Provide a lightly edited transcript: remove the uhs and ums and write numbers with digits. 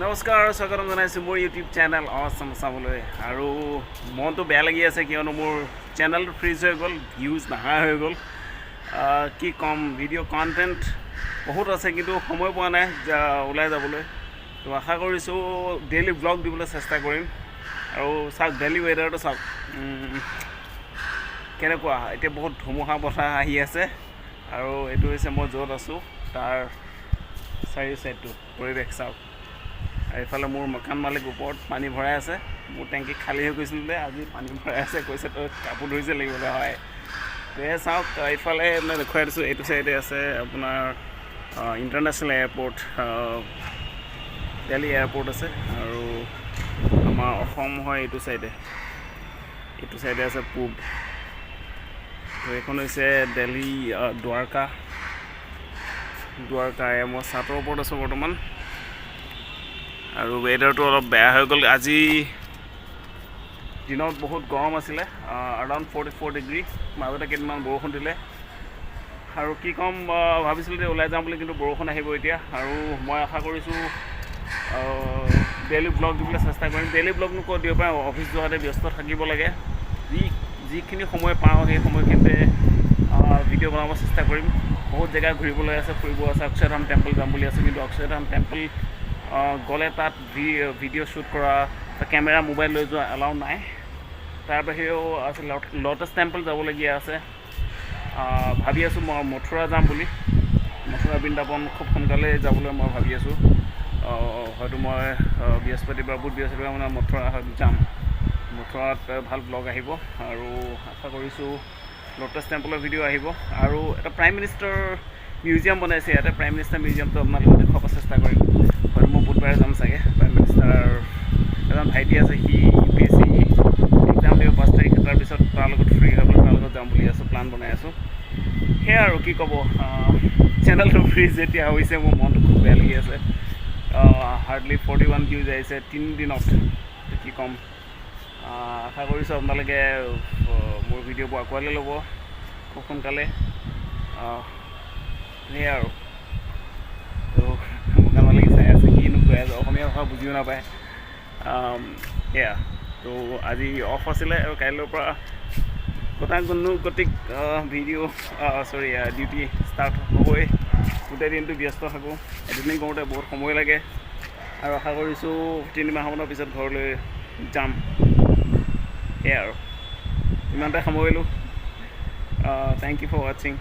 নমস্কাৰ, স্বাগতম জনাইছোঁ মোৰ ইউটিউব চেনেল অচম চাবলৈ। আৰু মনটো বেয়া লাগি আছে, কিয়নো মোৰ চেনেলটো ফ্ৰিজ হৈ গ'ল, ভিউজ নাহা হৈ গ'ল। কি ক'ম, ভিডিঅ' কণ্টেণ্ট বহুত আছে, কিন্তু সময় পোৱা নাই ওলাই যাবলৈ। তো আশা কৰিছোঁ ডেইলি ব্লগ দিবলৈ চেষ্টা কৰিম। আৰু চাওক, ডেইলি ৱেডাৰটো চাওক কেনেকুৱা। এতিয়া বহুত ধুমুহা বতাহ আহি আছে। আৰু এইটো হৈছে মই য'ত আছোঁ তাৰ চাৰিও চাইডটো পৰিৱেশ চাওক। আৰু এইফালে মোৰ মকান মালিক ওপৰত পানী ভৰাই আছে। মোৰ টেংকি খালী হৈ গৈছিল যে, আজি পানী ভৰাই আছে। কৈছে, তই কাপোৰ ধুইছে লাগিব। হয়, তে চাওক, এইফালে মানে দেখুৱাই দিছোঁ, এইটো চাইডে আছে আপোনাৰ ইণ্টাৰনেশ্যনেল এয়াৰপৰ্ট, দেলহি এয়াৰপৰ্ট আছে। আৰু আমাৰ অসম হয় এইটো চাইডে, এইটো চাইডে আছে পূব। তো এইখন হৈছে দেলহি দ্বাৰকা। দ্বাৰকা, এয়া মই চাটৰ ওপৰত আছোঁ বৰ্তমান। আৰু ৱেডাৰটো অলপ বেয়া হৈ গ'ল। আজি দিনত বহুত গৰম আছিলে, এৰাউণ্ড 44 ডিগ্ৰী। মাজতে কেইদিনমান বৰষুণ দিলে। আৰু কি ক'ম, ভাবিছিলোঁ যে ওলাই যাম বুলি, কিন্তু বৰষুণ আহিব এতিয়া। আৰু মই আশা কৰিছোঁ ডেইলি ব্লগ দিবলৈ চেষ্টা কৰিম। ডেইলি ব্লগনো ক'ত দিব পাৰিম? অফিচ যোৱাতে ব্যস্ত থাকিব লাগে। যিখিনি সময় পাওঁ, সেই সময়খিনিতে ভিডিঅ' বনাব চেষ্টা কৰিম। বহুত জেগা ঘূৰিবলৈ আছে, ফুৰিব আছে। অক্ষৰধাম টেম্পল যাম বুলি আছোঁ, কিন্তু অক্ষৰধাম টেম্পল গ'লে তাত ভিডিঅ' শ্বুট কৰা বা কেমেৰা মোবাইল লৈ যোৱা এলাউ নাই। তাৰ বাহিৰেও আছে লটাছ টেম্পল যাবলগীয়া আছে। ভাবি আছোঁ মই মথুৰা যাম বুলি। মথুৰা বৃন্দাবন খুব সোনকালে যাবলৈ মই ভাবি আছোঁ। হয়তো মই বৃহস্পতিবাৰ, বুধ বৃহস্পতিবাৰ মানে মথুৰা যাম। মথুৰাত ভাল ব্লগ আহিব। আৰু আশা কৰিছোঁ লটাছ টেম্পলৰ ভিডিঅ' আহিব। আৰু এটা প্ৰাইম মিনিষ্টাৰ মিউজিয়াম বনাইছে ইয়াতে। প্ৰাইম মিনিষ্টাৰ মিউজিয়ামটো আপোনালোকক দেখুৱাব চেষ্টা কৰিম। হয়তো মই বুধবাৰে যাম চাগে। প্ৰাইম মিনিষ্টাৰ এজন ভাইটি আছে, সি ইউপিএছচি এক্সাম দিব 5 তাৰিখ। তাৰপিছত তাৰ লগত ফ্ৰী হৈ পেলাই তাৰ লগত যাম বুলি আছোঁ, প্লান বনাই আছোঁ। সেয়া আৰু কি ক'ব, চেনেলটো ফ্ৰিজ যেতিয়া হৈছে, মোৰ মনটো খুব বেয়া লাগি আছে। হাৰ্ডলি 41 ভিউজ আহিছে 3 দিনত। কি ক'ম, আশা কৰিছোঁ আপোনালোকে মোৰ ভিডিঅ'বোৰ আঁকোৱালি ল'ব খুব সোনকালে। সেয়াই আৰু। তো মকান লাগি চাই আছে, কিনো কৈ আছে, অসমীয়া ভাষা বুজিও নাপায়। সেয়া তো আজি অফ আছিলে আৰু কাইলৈৰ পৰা গতানুগতিক ভিডিঅ', চৰি, ডিউটি ষ্টাৰ্ট হ'বই। গোটেই দিনটো ব্যস্ত থাকোঁ, এডিটিং কৰোঁতে বহুত সময় লাগে। আৰু আশা কৰিছোঁ 3 মাহমানৰ পিছত ঘৰলৈ যাম। সেয়াই আৰু, ইমানতে সামৰিলোঁ। Thank you for watching.